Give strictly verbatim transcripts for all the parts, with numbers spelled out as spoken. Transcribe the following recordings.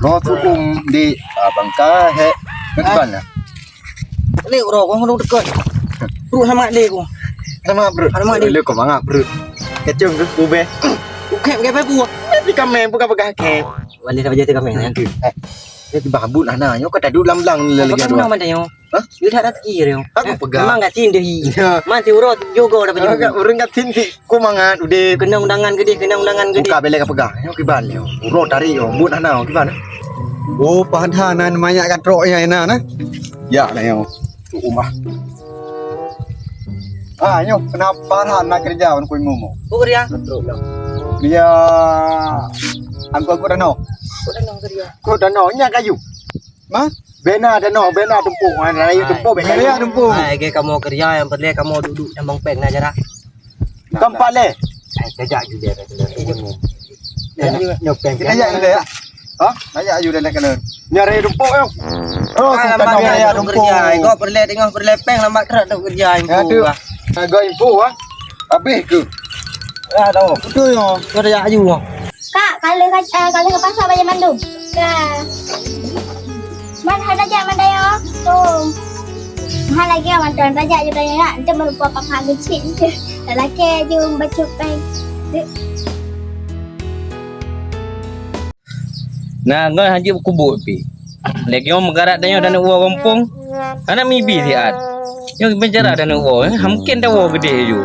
Roh tu um di abang ka he. Kan ban lah. Lé roh kong kong dekat. Perut sama deh kong. Sama perut. Sama deh. Lé kong mangat perut. Kacung tu bube. Ukep ke apa buah? Tapi kami bukan pegang kep. Wali dah baca tu kami ya. Eh, dia bambut anak nyoka tadi lam lang ni lagi. Apa kau nama dia? Hah? Dia tak rezeki dia. Aku pegang. Memang gatin dia. Ya. Man si urat juga dah baju. Agak urang gatin si ku mangat udeh. Kena undangan gede, kena undangan gede. Buka belek pegang. Nyoka kiban nyoka. Urat tarik nyoka. But hana kiban. Oh, pahan hana manyak ka trok ya ina na. Ya na nyoka. Tu rumah. Ah, nyoka kenapa hana kerja wan kui mumu? Ku kerja. Kerja. Angkut-angkut danau. Angkut danau kerja. Angkut danau nya kayu. Ma? Bena danau, bena tumpuk. Ha, rayu tumpuk, bena. Rayu tumpuk. Hai, ge kamoe kerja nyang peureulée kamoe duek-duek nyang péng na jarak. Keumpat lé. Hai, tajak ju dia kata. Tajak ju. Nyang péng. Kita jak dulu ya. Ha? Tajak ju dalam kanan. Nyang rayu tumpuk yo. Oh, lambat rayu tumpuk. Kok peureulée tengok peureulée péng lambat kerak tu kerja info. Aduh. Agak info ha. Habis ke? Ya, tahu. Betul ya. Kau tajak ju. Kak, ka lheueh ka, eh, ka lheueh ka pasah bajée mandum. Ka. Man hana jak mandai oh. Tu. Hana lagi oh, mantan raja je daya nak. Ente merupa pakha geucit je. Lalaki je bacut pai. Nah, ngon hanjeuet kubut pi. Lagi nyoe meugarat tanyoe dan uwa gampông. Hana mibi siat. Nyoe bicara dan uwa, eh, hamken tawoe geudeh ju.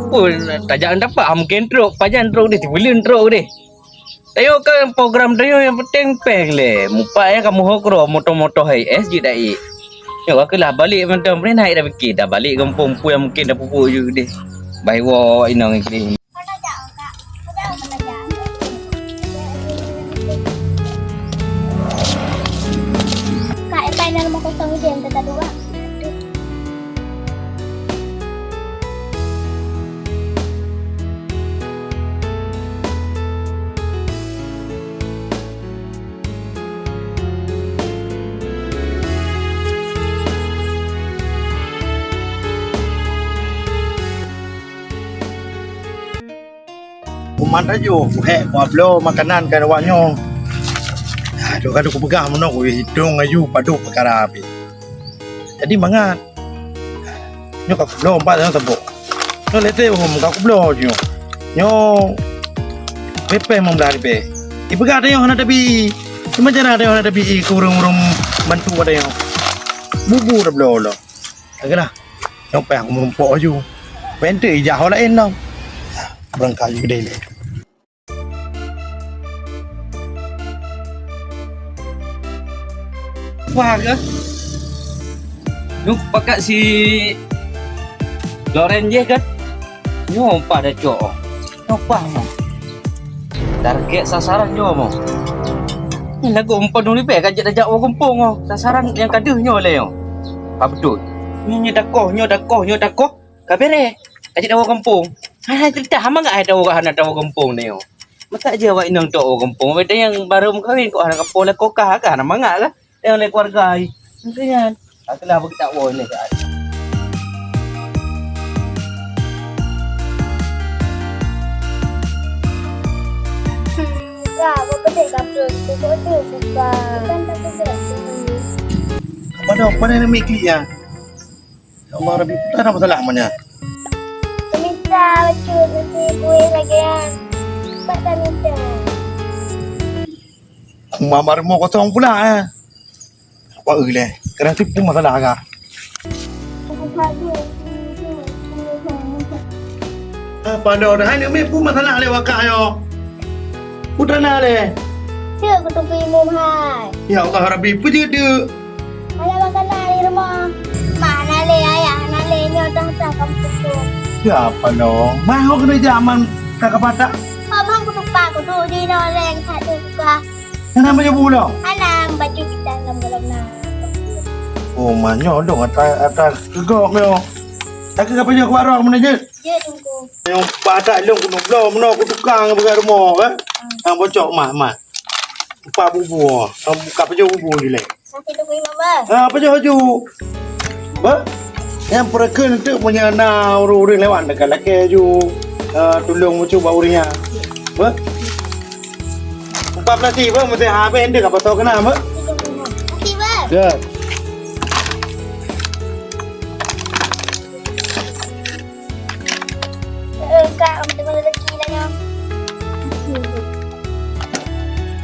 Oh, tajak dapat hamken trok, pajan trok deh, sibuleuen trok deh. Tayoe kan program tayoe nyang penting péng lé. Mupat ya kamoe ho keudroe moto-moto hai es jeuet daik. Nyoe ka keulah balek mantong, peue na dak pikir dah balek gampông peue nyang mungkin dah pupuk ju deh. Bai woe inong ikli. Kak, eh, pai na rumoh kosong ideh, minta tadua. Kuman rajo, kuhek, kuabloe makanan keu awak nyoe. Aduh, ka kupeugah meunoe, kuhitong aju padub peukara pih. Jadi mangat. Nyoe ka kubloe empat nyang teumbok. Nyoe lete hom ka kubloe nyoe. Nyoe pepeh meubelah ribèe. Ipeugah tanyoe hana tabi. Cuma cara tanyoe hana tabi keu ureueng-ureueng bantu tanyoe. Bubu tabloe lom. Lagèe lah. Nyoe payah aku meurumpok laju. Pente ijak ho laén lom. Beurangkat laju keudeh lé. Wah ke? Nyoe pakat si Loren jih kan? Nyoe pada cok. Nyoe pah mo. Target sasaran nyoe mo. Ni lagu empat nuri pe ka jeuet tajak wa gampông mo. Sasaran nyang ka deuh nyoe lé nyoe. Ka beutôi. Ni nyoe takoh, nyoe takoh, nyoe takoh. Ka bereh. Ka jeuet tawoe gampông. Hai, hai, ceurita hana mangat hai tawoe, hana tawoe gampông nyoe. Masa jih awak inong tok woe gampông. Beda nyang barô meukawen kok hana gampông lé, kokah ka hana mangat kah? Nyang lé keluarga ai. Mungkin nyan. Aku lah bagi tak woe ni kat. Ka, apa pedas kapur? Pokok tu buka. Bukan tak pedas tu. Apa dah? Apa dah nak mikir ya? Ya Allah, Rabbi, putra ada masalah mana? Minta bacut nanti kuih lagi ya. Cepat dah minta. Mama rumah kosong pula eh. Apa eh leh? Kadang tipu masalah kah? Apa dah dah ni pun masalah leh wakak yo. Putra na leh. Cek kutupi imum hai. Ya Allah Rabbi, peujeuet. Ayah makan na di rumah. Mak na lé ayah na lé nyoe dah dah kampung tu. Ya apa dong? Mah kau kena zaman kakak patak. Mama kutupa kudu di no leng satu juga. Kenapa je pulang? Anak baju kita dalam dalam na. Oh, mah nyoe dong atas atas kegok nyoe. Tak ke apa je kuat roh mana je? Je tunggu. Yang patak long kuno belum meno aku tukang buka rumah kan. Yang bocok mah mah. Empat bubu. Kamu buka pejoh bubu je leh. Sakit tu kuih mama. Ha, pejoh aju. Ba? Yang perekeun tu punya na urang-urang lewat dekat laki aju. Ha, tolong muncul bau ringan. Ba? Empat belas ribu mesti habis, ente ka potong kena, Mak. Terima kasih, Bang. Ya. Eh, Kak, untuk rezeki lah, ya.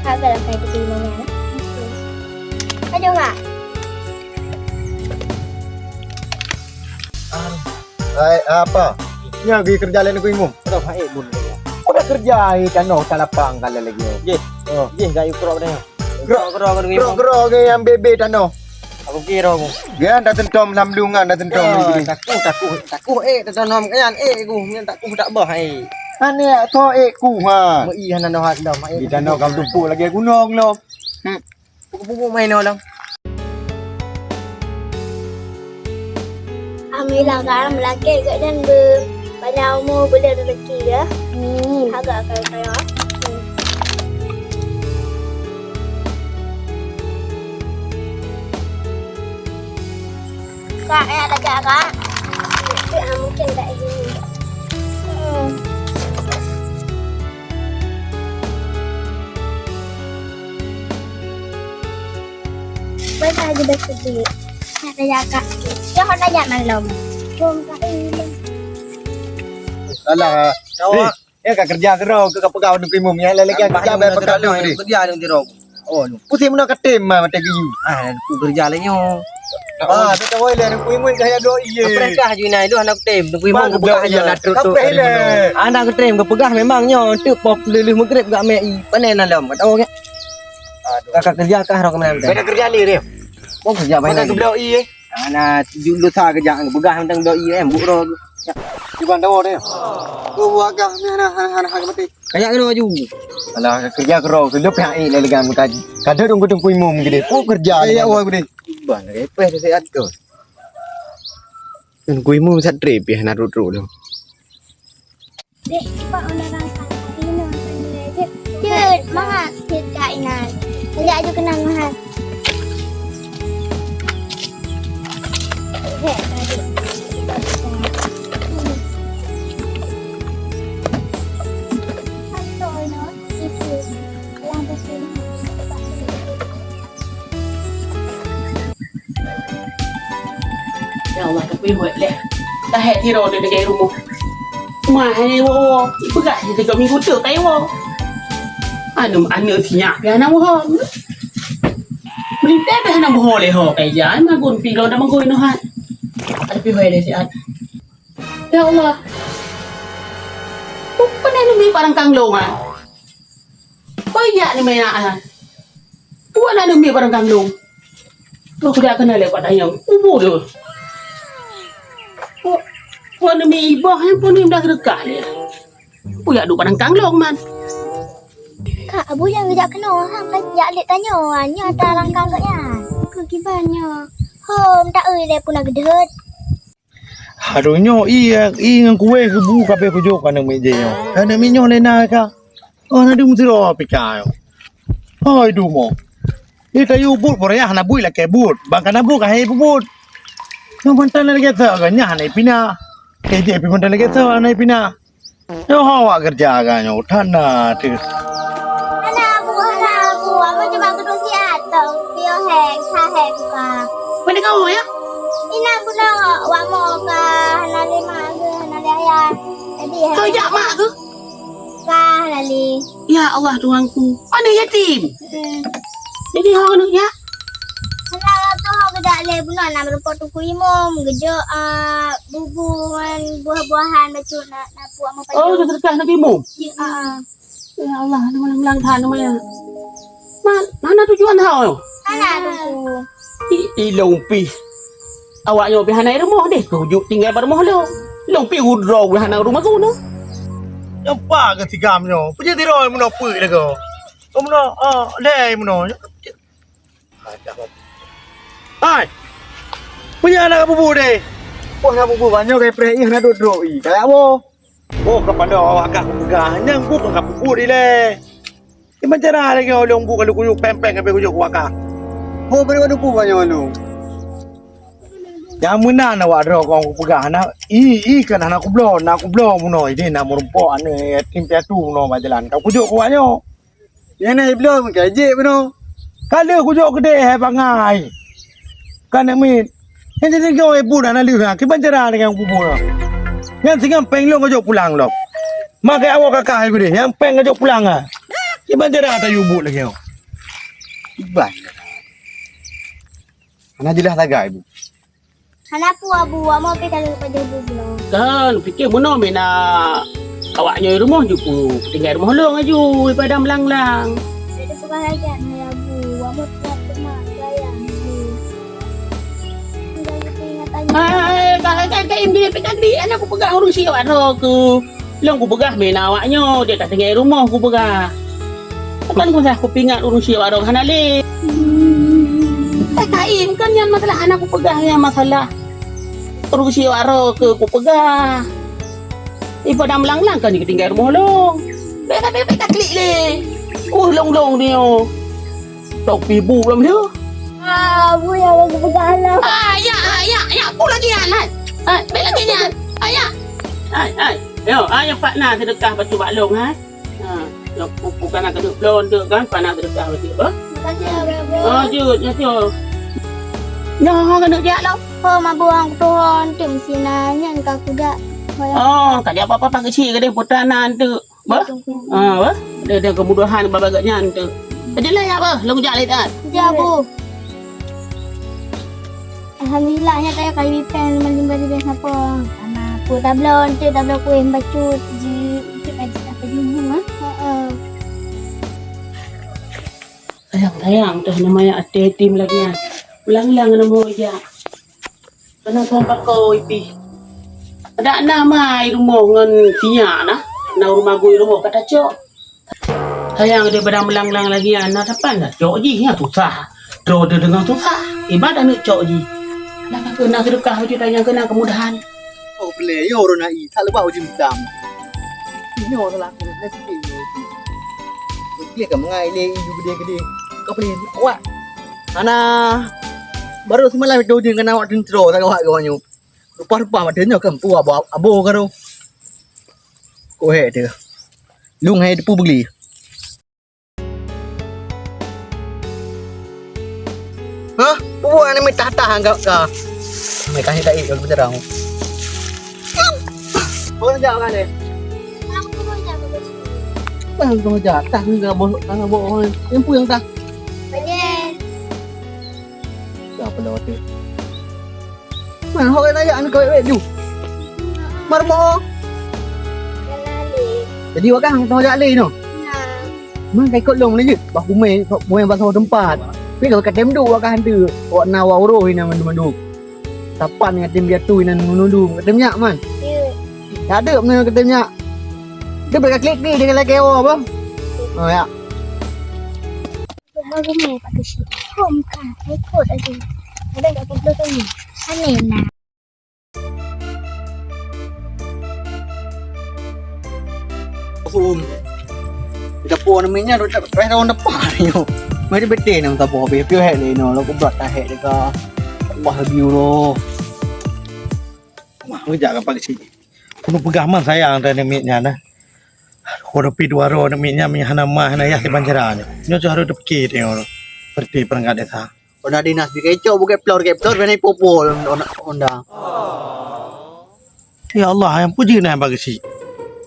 Kak, kalau saya terima, ya. Aduh, Kak. Hai, apa? Nya geukerja laén ku imum. Aduh, hai, bun. Udah kerja, hai, tanoh talapang kala lagi. Jih. Oh. Jih, gayu kerok dah. Kerok, kerok, kerok, kerok, kerok, yang bebe tanoh. Aku kira aku. Dia dah tentom lam lungan, dah tentom lagi. Takuh, takuh, takuh, eh, tanoh kan, eh, aku, nyan takuh tak bah, eh. Aneuk kau, eh, ku, ha. Mei hana noh hat lom, eh. Di tanoh kam tumpuk lagi gunong lom. Hmm. Pupuk-pupuk main orang. Alhamdulillah, Kak, meulakée geuh dan be-, panjang umu, beuleueh rezeki, ya. Amin. Agak kaya-kaya. Kak, ya, ada Kak. Itu, ah, mungkin tak ini. Hmm. Baiklah, aja dah sedih. Nak tanya Kak. Ya, nak tanya malam. Bom Kak ini. Alah. Kawa. Eh, ya, ka kerja keudroe, ka peugah ngon imum, ya, lagi kerja bayar peugah dulu. Kerja dong jerong. Oh, pusing meunan ka tem mah mata giyu. Ah, ku kerja lé nyoe. Ah, tu kawai lé, ku imum ka ya doi ye. Perintah ju nai, lu anak tem, ku imum ku peugah je. Anak tem ku peugah memang nyoe, tu pop lulus maghrib gak mei. Panen alam, kata orang. Aduh. Kakak kerja kah rok mana? Beda kerja lé dia. Oh, kerja mana? Kata blok i eh. Ana julu sa kejak peugah tentang blok i eh, buk roh. Cuba tahu deh. Tu buat kah ni hana hana hana hana mati. Kayak kena baju. Alah, kerja kero, kena pihak ni lagi kan muka. Kada dong gedung kuimu gede. Oh, kerja. Ya, wah gede. Ban repeh siat tu. Dan kuimu sat trip ya nak truk-truk tu. Dek, cepat orang datang. Ini orang tanya dia. Cit, mangat. Cit, Kak Inan. Kejap aju kenang mahal. Ya Allah, tapi buat leh. Tahet tiro di negeri rumoh. Mahai wo, ipeugah di tiga minggu tu kai wo. Anu anu sinyak pi hana bohong. Berita pi hana bohong leh ho kai jan magun pi lo dah magun noh hat. Tapi hoi leh siat. Ya Allah. Bukan anu mi barang kanglong ah. Banyak ni banyak ah. Buat anu mi barang kanglong. Kau kuda kena lewat ayam. Ubu tu. Kau kau ni mi ibah yang pun ni dah rekah dia. Buat duk barang kanglong man. Kak, Abu yang gejak kena orang kan jak lek tanya orang nya ata rangkang kat nyan. Ke kiban nya. Hom tak oi le pun nak gedot. Harus nyoe i, i ngon kueh geubu kabeh kujok aneuk miet jih nyoe. Aneuk miet nyoe lé na ka. Oh, na dum sidroe pika nyoe. Hoi dumo. I kayu buet beurayah na buet lakée buet. Bang kana buet ka hai buet. Nyoe mantan lagée sa ka nyah na pina. Kejek pi mantan lagée sa na pina. Nyoe ho awak keureuja ka nyoe, that na teuh. Hana Abu, hana Abu. Abu cuma keudroe siat tong. Piôh hék, sa hék buka. Mana kau ya? Ina bunoe wak mo ka hana lé mak geuh, hana lé ayah. Jadi kau jak mak geuh? Ka hana lé. Ya Allah Tuhanku, aneuk yatim. Hmm. Jadi ho aneuk ya? Hana rasa ho geudak lé bunoe na meureumpok teungku imum, geujok, ah, bubu ngon buah-buahan bacut na, na puak meupajoh. Oh, sedekah Nabi Mu? Ya, ah. Ya Allah, nang lang-lang that namanya. Ma, mana tujuan hao? Hana tuju. I, i long pih. Awak nyoe pih hana rumoh deh, kujuk tinggai bak rumoh lo. Long pih udro hana rumah guna. Nyoe pa ke sigam nyoe? Peujeuet tiro meunoe peue lagoe. Oh, meunoe, ah, lé meunoe. Hai. Punya anak bubu deh. Wah, anak bubu banyak kayak preh ih nak duduk i. Kayak apa? Oh, kepada awak kah peugah nyang bukan kah bubu di leh. Di mana cara lagi orang bukan kuyuk pempeng sampai kuyuk wakah. Oh, beri waduh bubu banyak lu. Nyang meunan awak droe kong kupeugah na i i kan hana kubloe, na kubloe bunoe ideh na meurumpok aneuk yatim piatu bunoe bak jalan. Ka kujok kuwak nyoe. Nyan na ibloe meukaji bunoe. Ka lheueh kujok keudeh hai bangai. Ka aneuk miet. Nyan jadi nyoe ibu dan aleuh ha, kiban cara dengan kubu ha. Nyan singoh péng lôn kajok pulang lom. Makai awak kakak hai gudeh, nyang péng kajok pulang ha. Kiban cara ata yubuk lagèe nyoe. Kiban. Hana jeulaih sagai, Bu. Hana peue, Abu, amoe pih ka lheueh pajoh bu bloe. Kan, pikir meunoe meunan awak nyoe rumoh ju ku tinggai rumoh lôn aju daripada meulanglang. Jadi peugah lagèe nyan, ya, Abu, amoe teuma sayang, Abu. Hai, ka, ka, ka, im di, pika di, aneuk kupeugah ureueng siwa droe keu. Lôn kupeugah meunan awak nyoe, jeuet ka tinggai rumoh kupeugah. Teuma meusalah kupingat ureueng siwa droe hana lé. Eh, Kaim, kan nyan masalah hana kupeugah nyan masalah ureueng siwa droe keu kupeugah. Ipada meulanglang kan tinggai rumoh lôn. Bèk, bèk, bèk, bèk klik lé. Uh, lôn-lôn nyoe. Topi bu lom dia. Ah, bu ya, aku pegang lah. Ah, ya, ah, ya, ya, bu lagi nyan, hai. Hai, bèk lagi nyan. Ah, ya. Hai, hai. Yo, ah, nyang pat na seudeukah bacut bak lôn, hai. Ha, lôn pu-, bukan nak keuneuk bloe tu kan, pat na seudeukah bacut, bah. Makasih ya, Bro. Oh, jeuet, ya, jeuet. Nyoe keuneuk jak lom. Oh, mabang tuhan, tem sina nyan ka kujak. Oh, ka jak apa-apa kecil ke deh, putra nan tu. Bah? Ah, bah? Ada, ada kemudahan bak-bak nyan tu. Aja lah ya, bah, lôn jak lé dah. Ya, Bu. Alhamdulillah, nyan kaya kali pen meulimbah di biasa po. Sama aku tablon tu, tablon kueh bacut ji, ji aja apa jubu ah. Heeh. Sayang-sayang tu nama yang ate tim lagi ah. Ulang-ulang nama ya. Kena tuan pakoi pih. Ada nama rumoh ngon sinya nah. Na rumah gui rumoh kata cok. Sayang daripada meulanglang lagi, na sapan dah cok jih, nya susah. Droe teuh deungon susah, ibarat aneuk cok jih. Nah, ka keunan seudeukah bacut tanyang keunan keumudahan. Oh, beulé, yo, ureueng na ié, that leubah ujeuen hitam. Nyoe salah aku, na sikit nyoe. Beulé ka meungai lé, ié geude-geude. Ka beulé, awak. Hana, baru seumalam itu ujeuen keunan awak teuntro, tak awak gawat nyoe. Rupa-rupa mak teuh nyoe kan pu abo, abo ka tu. Kok hek teuh. Lung hai teupeu beugli. Hah? Peue buet aneuk miet tah-tah anggap ka? Mai kasih tak ik kalau bicara. Peue jak kan deh? Bang, kau jak, tah enggak boh, enggak boh. Yang puyeng tah. Banyak. Siapa lewat tu? Man, hok keuneuk jak keuwét-wét ju. Mar mo. Jadi wak kah teuh jak lé noh. Man ka ikot lôn lé jeuet. Bah kumé, kumé bak saboh teumpat. Pi ka tem duek wak kah hantu. Wak na wak uroh inan mandum-mandum. Sapan ngon tem biatu inan mandum-mandum. Ka tem nyak man. Ka deuek meunyoe ka tem nyak. Dia bak klik ni dengan lagèe oh bah. Oh ya. Baru ni Pak Kesi. Hom ka, ikot lagi. Ada tak puluh tahun? Aneh nah. Hom. Kita pun namanya dah tahun depan ni. Mari betul nama taboh be piu hek le no, lo kubrat dah hek deka. Wah biu lo. Wah, ngejak ka Pak Kesi. Keuneuk peugah man sayang teuh aneuk miet nyan nah. Aduh, waduh pi dua droe aneuk miet nyan meunyo hana ma hana yah kiban cara nyoe. Nyoe cit harôh teupike teuh nyoe. Seperti peurangkat desa. Ona dinas bike cok bukét plor, bukét plor, bani popol onda. Ya Allah, nyang peue jeuet na bak geuchik.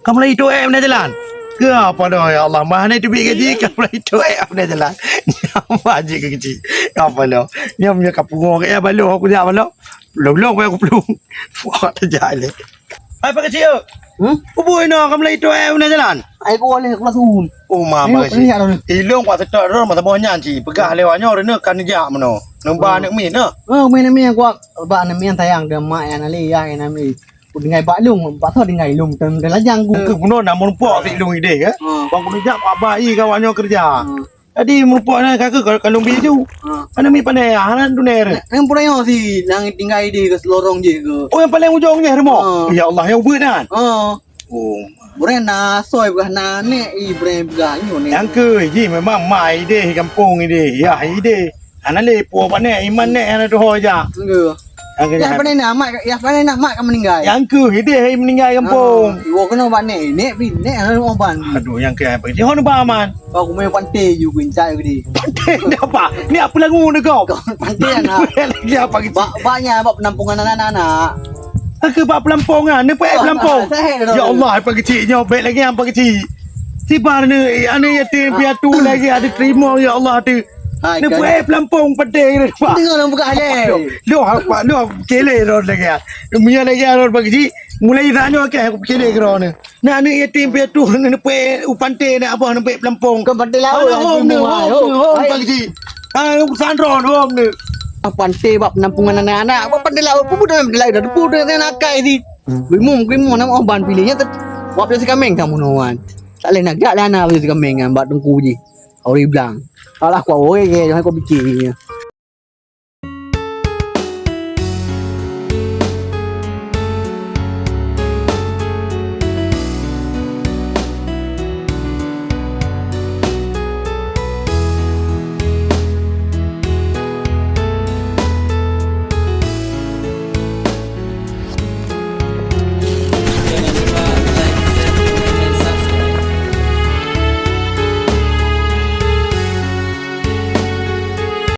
Ka mulai itu eh na jalan. Ke apa dah ya Allah, mah na itu bik gaji ka mulai itu eh na jalan. Nyang bajik ke geuchik. Apa lo? Nyang punya ka pungo ke ya balo aku jak balo. Long-long aku pelung. Wah, terjadi. Hai Pak Kecil. Hmm? Ubui no kamu lagi tuai una jalan. Ai ku oleh kelas un. Oh ma Pak Kecil. Ilong kuat setok ron masa boh nyan ci. Peugah lewat nyoe rena kan jak meno. Nemba aneuk min nah. Oh, min min kuat. Ba aneuk min sayang dia mak yang nali ya yang nami. Ku dengai bak lung, bak tho dengai lung tem lajang ku. Ke buno nak merumpok ti lung ide ke? Bang ku jak abah i kawan nyoe kerja. Jadi meurupok na ka keuh ka lôn bi ju. Ha. Hana mi pandai, hana dunia re. Nang pura nyoe si nang tinggai di ke selorong je ke. Oh, yang paling ujong je rumoh. Ha. Ya Allah, yang ubeut nan. Ha. Oh. Burai na soi beugah na nek i burai beugah nyoe nek. Yang ke ji memang mai deh kampung deh. Ya, i deh. Hana le po panek iman nek hana doho ja. Enggak. Yah pandai na mak, yah pandai na mak ka meuninggai. Nyang keuh ideh hai meuninggai gampông. Iwoe keunoe bak nek, nek pi nek hana ban. Aduh, nyang keuh apa? Jihon ba aman. Ba kumé panté ju geuncak geude. Panté ni apa? Ni apa lagu ni kau? Panté na. Lagi apa gitu? Bak bak nya bak penampungan anak-anak. Aku bak pelampongan, ni payah pelampong. Ya Allah, apa kecil nyo, baik lagi apa kecil. Sibar ni, anak yatim piatu lagi ada terima ya Allah tu. Hai, ni kan? Buat pelampong pedih ni, Pak. Dengar orang buka halai. Loh, apa, loh, kele ron lagi. Mia lagi ron bagi. Mulai tanya ke aku kele ke ron. Nak ni yatim piatu ni, ni pue upante nak apa, ni pue pelampong. Kan pante laut. Hom ni, hom ni, hom bagi. Ah, urusan ron, hom ni. Pante bak penampungan anak-anak. Apa pante laut? Apa budak pante laut? Ada budak yang nakai di. Grimong, grimong nama oban pilih nya. Wap si kameng kamu nuan. Tak leh nak gak lah anak si kameng kan bak tengku ji. Ori blang. Alah, kuat woe ke, jangan kau pikir.